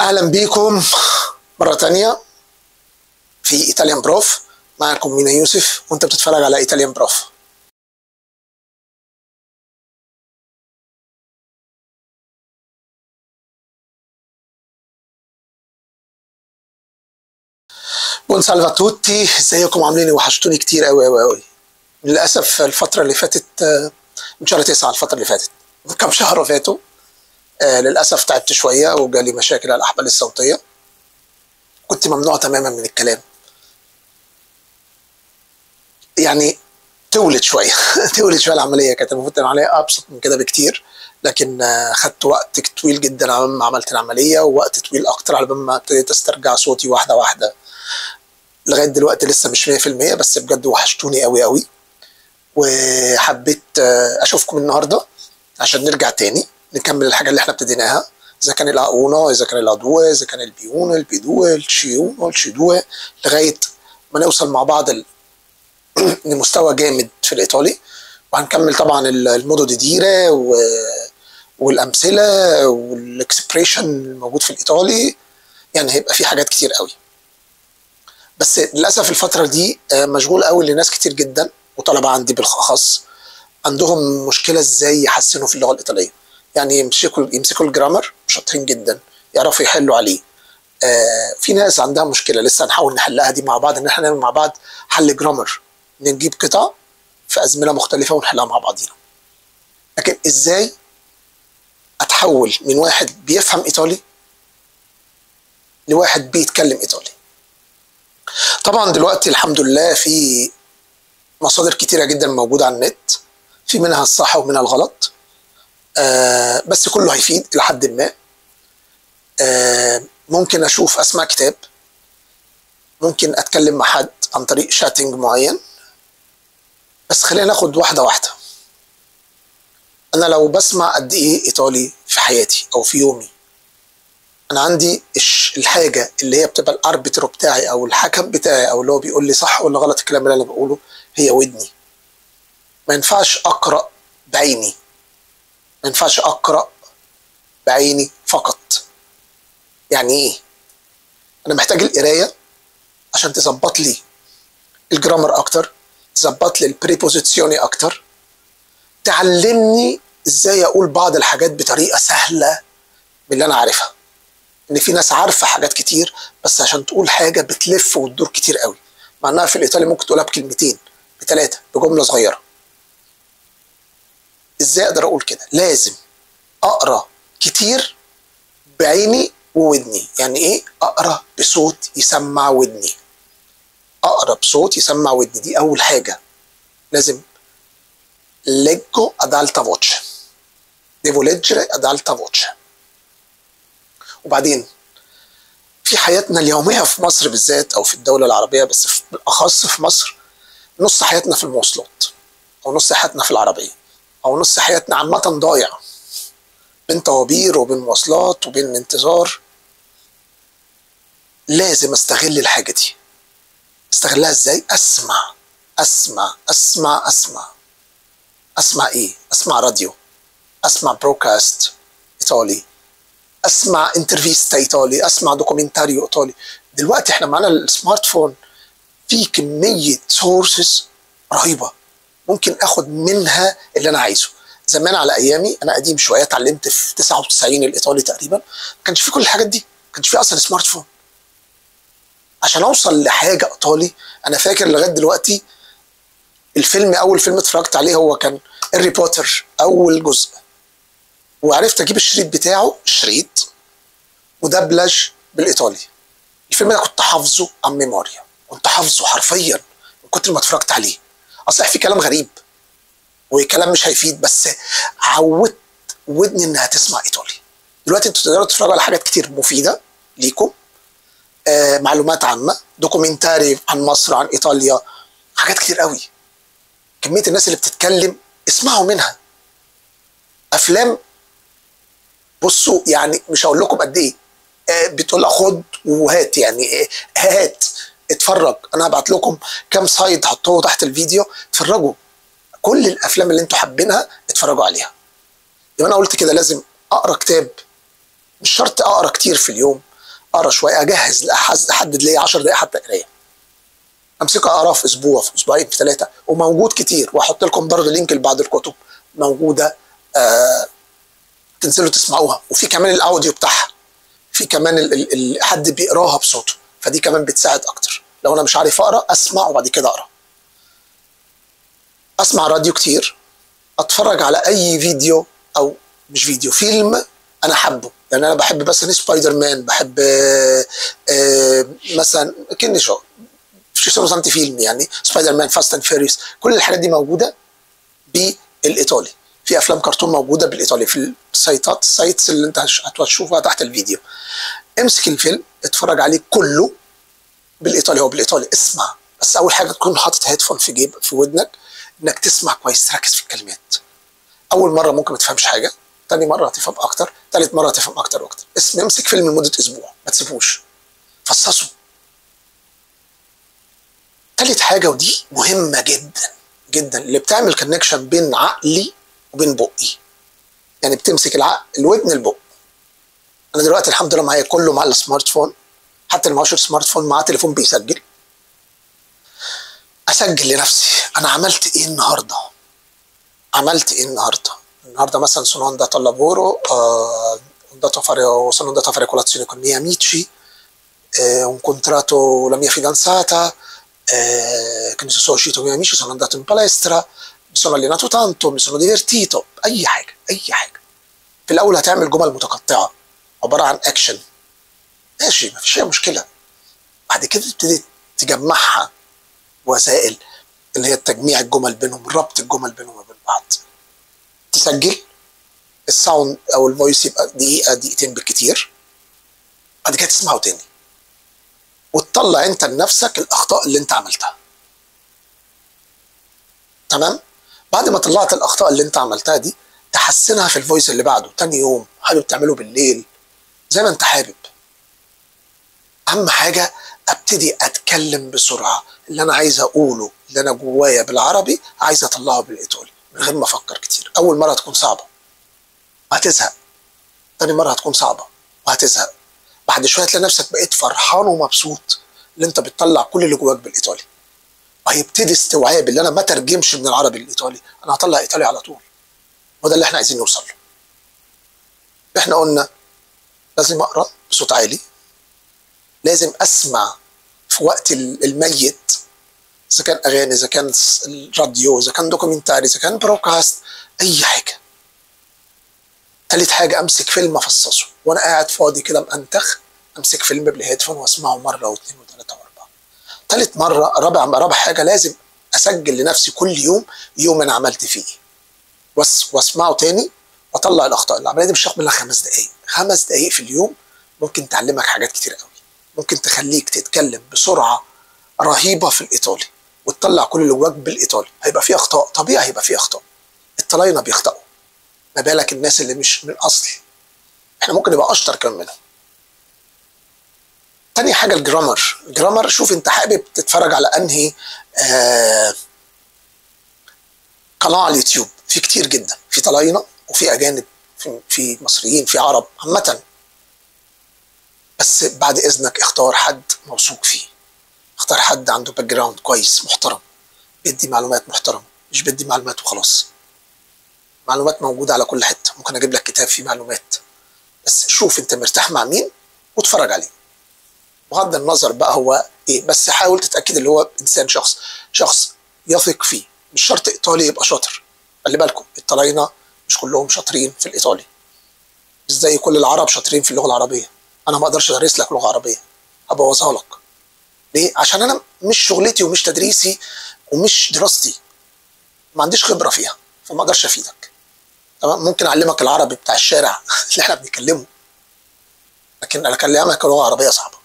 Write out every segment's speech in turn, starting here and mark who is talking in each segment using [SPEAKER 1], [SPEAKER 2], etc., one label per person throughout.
[SPEAKER 1] اهلا بيكم مرة تانية في Italian Prof. معكم مينا يوسف وانت بتتفرج على Italian Prof. Buon salve a tutti، ازيكم عاملين ايه؟ وحشتوني كتير قوي قوي قوي. للاسف الفترة اللي فاتت، من شهر 9 الفترة اللي فاتت، من كام شهر فاتوا، للاسف تعبت شوية وجالي مشاكل على الاحبال الصوتية، كنت ممنوع تماما من الكلام، يعني طولت شوية طولت شوية العملية. كانت المفروض العملية ابسط من كده بكتير، لكن خدت وقت طويل جدا على ما عملت العملية، ووقت طويل اكتر على ما ابتديت استرجع صوتي واحدة واحدة. لغاية دلوقتي لسه مش 100%، بس بجد وحشتوني قوي قوي، وحبيت اشوفكم النهارده عشان نرجع تاني نكمل الحاجة اللي احنا ابتديناها، اذا كان ال A uno، اذا كان ال A due، اذا كان البيونو، البيدو، الشيونو، الشيدو، لغاية ما نوصل مع بعض لمستوى جامد في الايطالي. وهنكمل طبعا ال modo di dire والامثلة وال expression الموجود في الايطالي، يعني هيبقى في حاجات كتير قوي. بس للاسف الفترة دي مشغول قوي لناس كتير جدا وطلبه عندي بالاخص عندهم مشكلة ازاي يحسنوا في اللغة الايطالية، يعني يمسكوا ال grammar شاطرين جدا، يعرفوا يحلوا عليه. في ناس عندها مشكلة لسه هنحاول نحلها دي مع بعض، ان احنا نعمل مع بعض حل grammar، نجيب قطع في ازمنة مختلفة ونحلها مع بعضينا. لكن ازاي اتحول من واحد بيفهم ايطالي لواحد بيتكلم ايطالي؟ طبعا دلوقتي الحمد لله في مصادر كتيرة جدا موجودة على النت، في منها الصح ومنها الغلط، بس كله هيفيد إلى حد ما. ممكن أشوف أسمع كتاب، ممكن أتكلم مع حد عن طريق شاتنج معين، بس خلينا ناخد واحدة واحدة. أنا لو بسمع قد إيه إيطالي في حياتي أو في يومي، أنا عندي الحاجة اللي هي بتبقى ال arbitro بتاعي أو الحكم بتاعي أو اللي هو بيقول لي صح ولا غلط الكلام اللي أنا بقوله، هي ودني. ما ينفعش أقرأ بعيني، ما ينفعش أقرأ بعيني فقط. يعني إيه؟ أنا محتاج القراية عشان تظبط لي ال grammar أكتر، تظبط لي ال preposizioni أكتر، تعلمني إزاي أقول بعض الحاجات بطريقة سهلة من اللي أنا عارفها. إن في ناس عارفة حاجات كتير، بس عشان تقول حاجة بتلف وتدور كتير قوي، مع إنها في الإيطالي ممكن تقولها بكلمتين، بثلاثة، بجملة صغيرة. ازاي اقدر اقول كده؟ لازم اقرا كتير بعيني وودني. يعني ايه؟ اقرا بصوت يسمع ودني، اقرا بصوت يسمع ودني، دي اول حاجة. لازم leggo ad alta voce، devo leggere ad alta voce. وبعدين في حياتنا اليومية في مصر بالذات، او في الدولة العربية بس بالاخص في مصر، نص حياتنا في المواصلات، او نص حياتنا في العربية، او نص حياتنا عامة ضايع بين طوابير وبين مواصلات وبين انتظار. لازم استغل الحاجة دي. استغلها ازاي؟ اسمع اسمع اسمع اسمع. اسمع ايه؟ اسمع راديو، اسمع broadcast ايطالي، اسمع intervista ايطالي، اسمع documentario ايطالي. دلوقتي احنا معانا ال smartphone، في كمية sources رهيبة ممكن اخد منها اللي انا عايزه. زمان على ايامي، انا قديم شوية، اتعلمت في 99 الايطالي تقريبا، ما كانش في كل الحاجات دي، ما كانش في اصلا smartphone. عشان اوصل لحاجة ايطالي، انا فاكر لغاية دلوقتي الفيلم، اول فيلم اتفرجت عليه هو كان هاري بوتر اول جزء، وعرفت اجيب الشريط بتاعه، شريط مدبلج بالايطالي. الفيلم ده كنت حافظه a memoria، كنت حافظه حرفيا من كتر ما اتفرجت عليه. اصل في كلام غريب وكلام مش هيفيد، بس عودت ودني انها تسمع ايطالي. دلوقتي انتوا تقدروا تتفرجوا على حاجات كتير مفيدة ليكم، معلومات عامة، documentary عن مصر، عن ايطاليا، حاجات كتير قوي. كمية الناس اللي بتتكلم اسمعوا منها. افلام، بصوا يعني مش هقول لكم قد ايه، بتقول خد وهات، يعني هات اتفرج. انا هبعت لكم كام site حطوه تحت الفيديو، اتفرجوا كل الافلام اللي انتوا حابينها، اتفرجوا عليها. يبقى انا قلت كده لازم اقرا كتاب مش شرط اقرا كتير في اليوم، اقرا شويه، اجهز، احدد لي 10 دقائق حتى قرايه، امسكها اقرا في اسبوع، في اسبوعين، في 3، وموجود كتير. واحط لكم برضه link لبعض الكتب موجودة، تنزلوا تسمعوها، وفي كمان ال audio بتاعها، في كمان حد بيقراها بصوته، فدي كمان بتساعد اكتر. لو انا مش عارف اقرا اسمع وبعد كده اقرا. اسمع راديو كتير، اتفرج على اي فيديو او مش فيديو، فيلم انا حابة. يعني انا بحب مثلا سبايدر مان، بحب مثلا che ne so ci sono tanti film، يعني سبايدر مان، Fast and Furious، كل الحاجات دي موجودة بالايطالي. في افلام كرتون موجودة بالايطالي في السايتات، ال sites اللي انت هتشوفها تحت الفيديو. امسك الفيلم اتفرج عليه كله بالايطالي، هو بالايطالي، اسمع. بس اول حاجة تكون حاطط headphone في جيب في ودنك، انك تسمع كويس، تركز في الكلمات. اول مرة ممكن ما تفهمش حاجة، تاني مرة هتفهم اكتر، تالت مرة هتفهم اكتر واكتر. امسك فيلم لمدة اسبوع، ما تسيبوش، فصصه. تالت حاجة، ودي مهمة جدا جدا، اللي بتعمل connection بين عقلي وبين بقي. يعني بتمسك العقل، الودن، البق. انا دلوقتي الحمد لله معايا كله مع ال smartphone، حتى اللي معهوش smartphone معاه تليفون بيسجل. اسجل لنفسي انا عملت ايه النهارده، عملت ايه النهارده. النهارده مثلا sono andato al lavoro، sono andato a fare colazione con i miei amici، ho incontrato la mia fidanzata، che ne so, sono uscito con i miei amici، sono andato in palestra، mi sono allenato tanto، mi sono divertito. اي حاجة، اي حاجة. في الاول هتعمل جمل متقطعه عبارة عن اكشن، ماشي، مفيش اي مشكلة. بعد كده تبتدي تجمعها وسائل اللي هي تجميع الجمل بينهم، ربط الجمل بينهم وبين بعض. تسجل ال sound او ال voice يبقى دقيقة دقيقتين بالكتير، بعد كده تسمعه تاني وتطلع انت لنفسك الاخطاء اللي انت عملتها. تمام؟ بعد ما طلعت الاخطاء اللي انت عملتها دي تحسنها في ال voice اللي بعده تاني يوم، حابب تعمله بالليل، زي ما انت حابب. اهم حاجة ابتدي اتكلم بسرعة، اللي انا عايز اقوله، اللي انا جوايا بالعربي عايز اطلعه بالايطالي من غير ما افكر كتير. اول مرة هتكون صعبة وهتزهق، تاني مرة هتكون صعبة وهتزهق، بعد شوية تلاقي نفسك بقيت فرحان ومبسوط اللي انت بتطلع كل اللي جواك بالايطالي. وهيبتدي استوعاب اللي انا ما ترجمش من العربي للايطالي، انا هطلع ايطالي على طول. وده اللي احنا عايزين نوصل له. احنا قلنا لازم اقرا بصوت عالي، لازم اسمع في وقت الميت، اذا كان اغاني، اذا كان الراديو، اذا كان documentary، اذا كان broadcast، اي حاجة. تالت حاجة امسك فيلم افصصه وانا قاعد فاضي كده مأنتخ، امسك فيلم بال headphone واسمعه مرة واثنين وثلاثة واربعة. تالت مرة، رابع حاجة لازم اسجل لنفسي كل يوم يوم انا عملت فيه ايه، واسمعه تاني واطلع الاخطاء. العملية دي مش هتاخد منها 5 دقائق، 5 دقائق في اليوم ممكن تعلمك حاجات كتير قوي، ممكن تخليك تتكلم بسرعة رهيبة في الايطالي وتطلع كل اللي جواك بالايطالي. هيبقى فيه اخطاء، طبيعي هيبقى فيه اخطاء، الطلاينه بيخطئوا، ما بالك الناس اللي مش من الاصل، احنا ممكن نبقى اشطر كمان منهم. تاني حاجة ال grammar. ال grammar شوف انت حابب تتفرج على انهي قناة على اليوتيوب، في كتير جدا، في طلاينة وفي اجانب، في مصريين، في عرب عامة. بس بعد اذنك اختار حد موثوق فيه، اختار حد عنده background كويس محترم، بيدي معلومات محترمه، مش بيدي معلومات وخلاص. معلومات موجودة على كل حتة، ممكن اجيب لك كتاب فيه معلومات، بس شوف انت مرتاح مع مين واتفرج عليه، بغض النظر بقى هو ايه، بس حاول تتاكد اللي هو انسان، شخص يثق فيه. مش شرط ايطالي يبقى شاطر، خلي بالكم الطلاينه مش كلهم شاطرين في الايطالي، مش زي كل العرب شاطرين في اللغة العربية. انا ما اقدرش ادرس لك لغة عربية، هبوظها لك. ليه؟ عشان انا مش شغلتي ومش تدريسي ومش دراستي، ما عنديش خبره فيها، فما اقدرش افيدك. تمام؟ ممكن اعلمك العربي بتاع الشارع اللي احنا بنتكلمه، لكن اكلمك لغة عربية صعبة.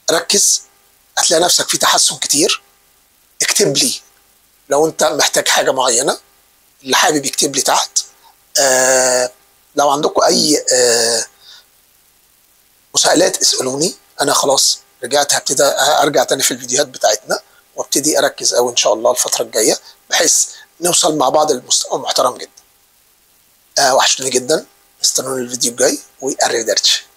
[SPEAKER 1] فركز، هتلاقي نفسك في تحسن كتير. اكتب لي لو انت محتاج حاجة معينة، اللي حابب يكتب لي تحت. لو عندكم اي مساءلات اسالوني. انا خلاص رجعت، هبتدي ارجع تاني في الفيديوهات بتاعتنا، وابتدي اركز قوي ان شاء الله الفترة الجاية، بحيث نوصل مع بعض لمستوى محترم جدا. وحشتوني جدا، استنوني الفيديو الجاي و arrivederci.